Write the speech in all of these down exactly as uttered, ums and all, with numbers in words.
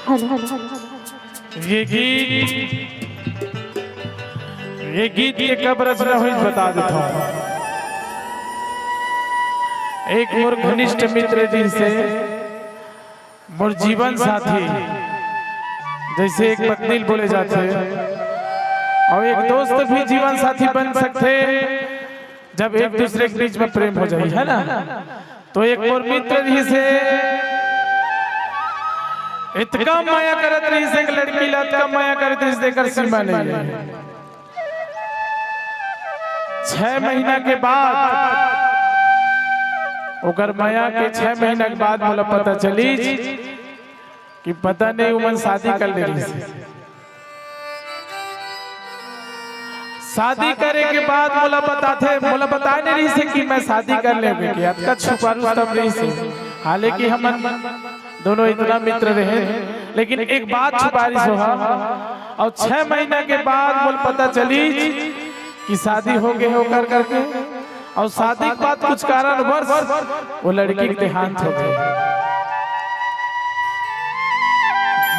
Hello, hello, hello, hello. ये गीत, ये गीत के कब रचना होइस, बता देथंव। एक मोर घनिष्ठ मित्र जी से, मोर जीवन साथी, जइसे एक पत्नी ल बोले जाथे, अउ एक दोस्त भी जीवन साथी बन सकथे, जब एक दूसरे के बीच में प्रेम हो जाही, है ना? तो एक मोर मित्र रिहिसे, अतका मया करत रिहिसे, एक लड़की ला अतका मया करत रिहिसे, एकर सीमा नइ हे। छह महीना के बाद, ओकर मया के छह महीना के बाद मोला पता चलिस कि पता नहीं, उमन शादी कर ले रिहिसे। शादी करे के बाद मोला बताथे, मोला बताय नइ रिहिसे कि मैं शादी कर लेबे के, अतका छुपा रुस्तम रिहिसे। हालांकि हमन दोनों इतना मित्र रहे, लेकिन एक बात छुपा रिहिसे हा। अउ छह महीना के बाद मोला पता चलिस कि शादी हो गे हे ओकर करके। अउ शादी के बाद कुछ कारणवश वो लड़की के देहांत हो गे।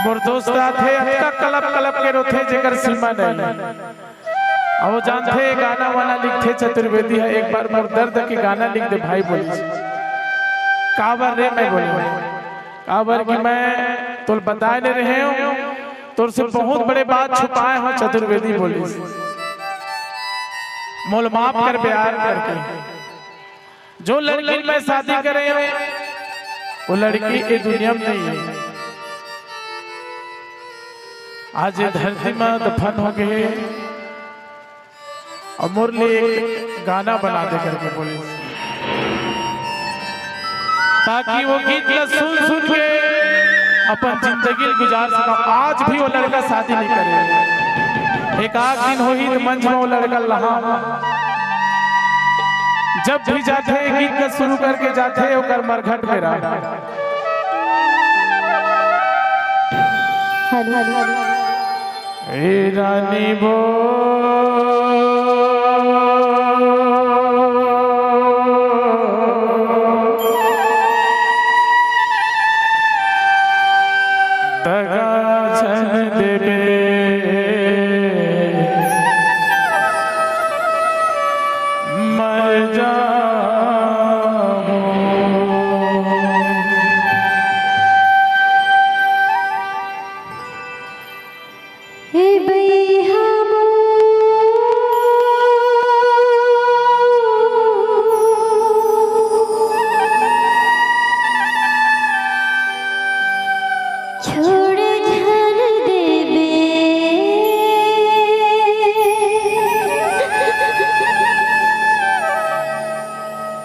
मोर दोस्त आथे, अतका कलप कलप के रोथे, जेकर सीमा नहीं। अउ वो जानथे, गाना वाना लिखथे चतुर्वेदी ह, एक बार मोर दर्द के गाना लिख दे भाई, बोलिस। काबर रे, मैं बोलेंव, काबर कि मैं तोला बताय नइ रहेंव, तोर से बहुत बड़े बात छुपाय हंव, चतुर्वेदी बोलिस। मोला माफ कर बे यार करके। जो लड़की मैं शादी करे हंव, वो लड़की ए दुनिया में नहीं हे। आज ये धरती में दफन हो गे हे। अउ मोर लिए एक गाना बना दे करके बोलिस, ताकि वो गीत ला सुन सुन के अपन जिंदगी ल गुजार सकंव। आज भी वो लड़का शादी नइ करे। एक आध दिन होही त मंच में वो लड़का ला लाहूं। जब भी जाथे, गीत ला शुरू करके जाथे, ओकर मरघट में रह। Hello, hello, hello. ए रानी वो दगा झन देबे, मर जाहूं। हे बइहा मोर, छोड़ झन देबे,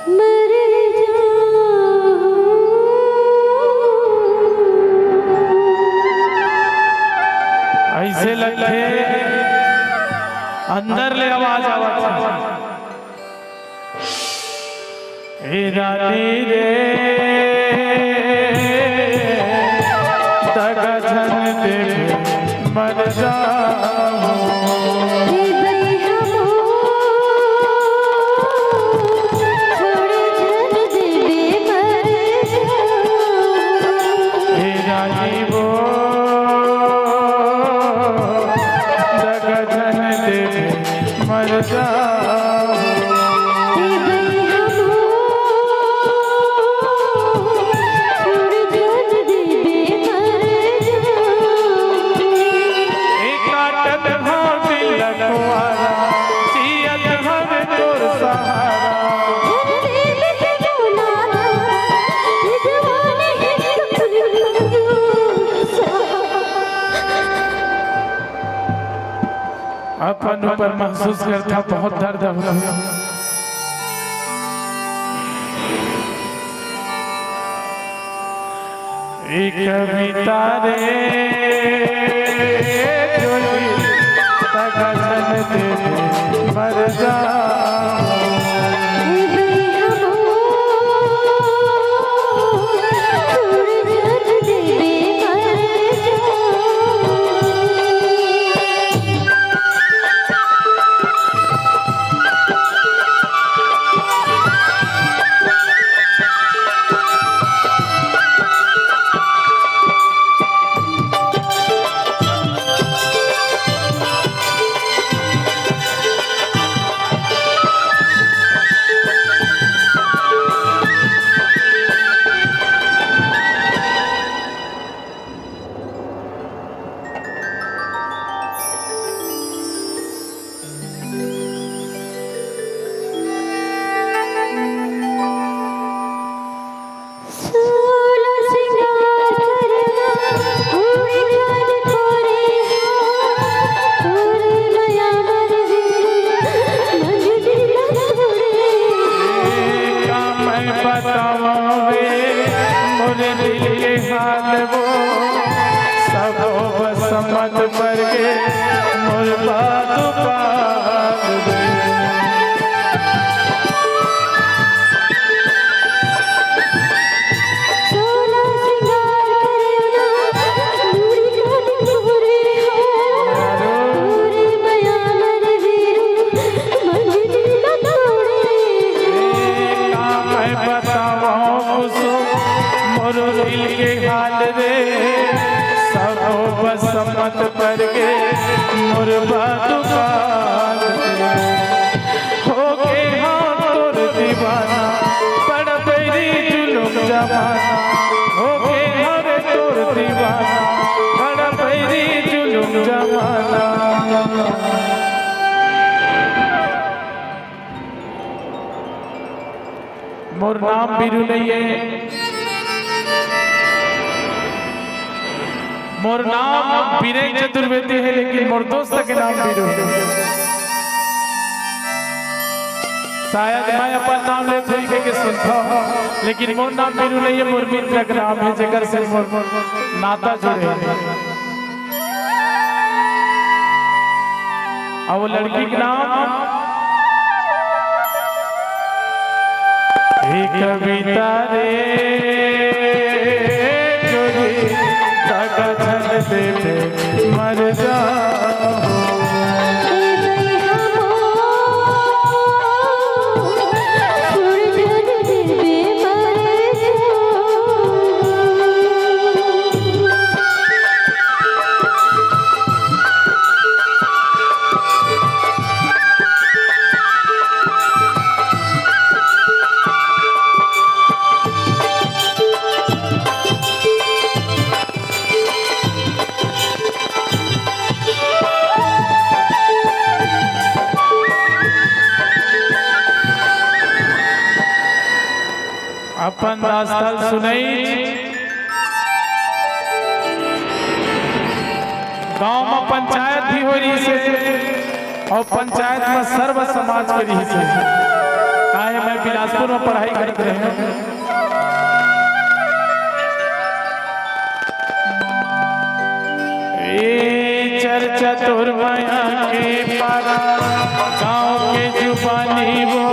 मर जाहूं। अइसे लगथे, अंदर ले आवाज आवत हे। ए रानी रे, दगा झन देबे, मर जाहूं। हे बइहा मोर, छोड़ झन देबे, मर जाहूं। हे रानी वो, दगा झन देबे, मर जाहूं। हे बइहा मोर, छोड़ झन देबे, मर जाहूं। ए काटत हंव दिल ल कुंवारा, जियत हंव तोर सहारा। अपन ऊपर महसूस करथा, बहुत दर्द होथे। ए कविता रे, जोली तक झन दे दे, मर जाहूं। सबो बसमत परगे मोर बात पात दे। सोला सिंगार करे ना, दूरी का दूरी हो। दूरी मया मर वीरू, मंझिल न तोड़े। ए, का मैं बतावं कुसुम मोर दिल के हाल रे, सबो बसमत परगे मोर बात पात दे। होगे हँव तोर दीवाना, बड़ बैरी जुलुम जमाना। होगे हँव रे तोर दीवाना, बड़ बैरी जुलुम जमाना। मोर नाम बीरू नइ हे, मोर नाम बीरेन चतुर्वेदी हे, लेकिन मोर दोस्त के नाम बीरू हे। शायद मैं अपन नाम ले थोड़ी के सुनथँव, लेकिन मोर नाम बीरू नइ हे, मोर मित्र के नाम हे, जेकर से मोर नाता जुड़े हे। अउ वो लड़की के नाम हे कविता रे, जोड़ी तका छन देते मर जाहूँ। अपन दास्तान सुनई। गांव म पंचायत भी होय रहिस हे अउ पंचायत म सर्व समाज के रहिस हे। काहे मैं बिलासपुर म पढ़ाई करत रहेंव। ए चर्चा तोर मया के पारा, गांव के जुबानी वो,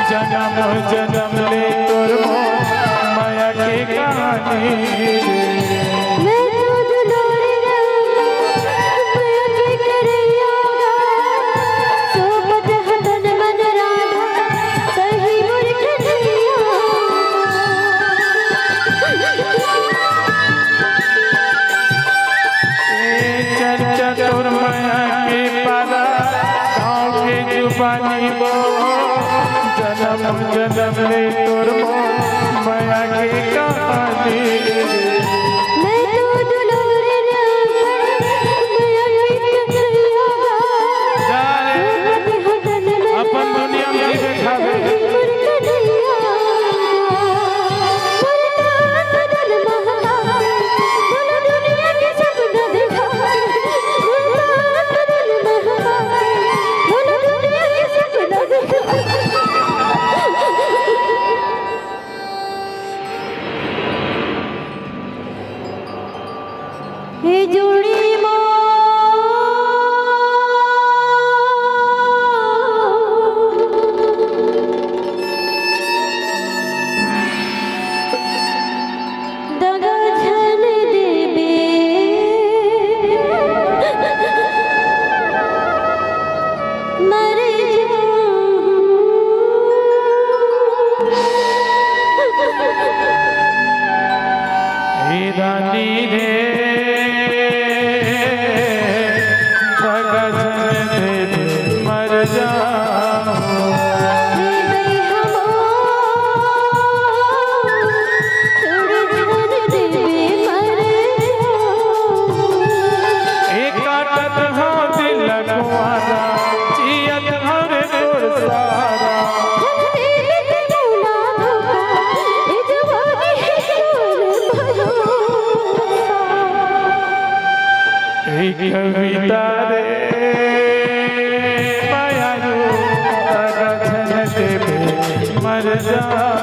जनम जनम ले तोर मोर मया के कहानी। मैं तो दुलारी राम, मया के करैया गा, सोपत हतन मन राधा, सही मोर कन्हैया। ए चर्चा तोर मया के पारा, गांव के जुबानी वो, जनम जनम ले तोर मोर मया के कहानी। मैं तो दुलारी राम, मया के करैया गा, जा रे। सोपत हतन मन अपन दुनिया में जीवे खावे। हे जोड़ी मो दगा झन देबे, मर जाहूं। हे रानी रे, दगा झन देबे, मर जाहूं। ए काटत हंव दिल कुंवारा, जियत हंव रे तोर सहारा। ए कविता रे मया रो, दगा झन देबे मर जाहूं।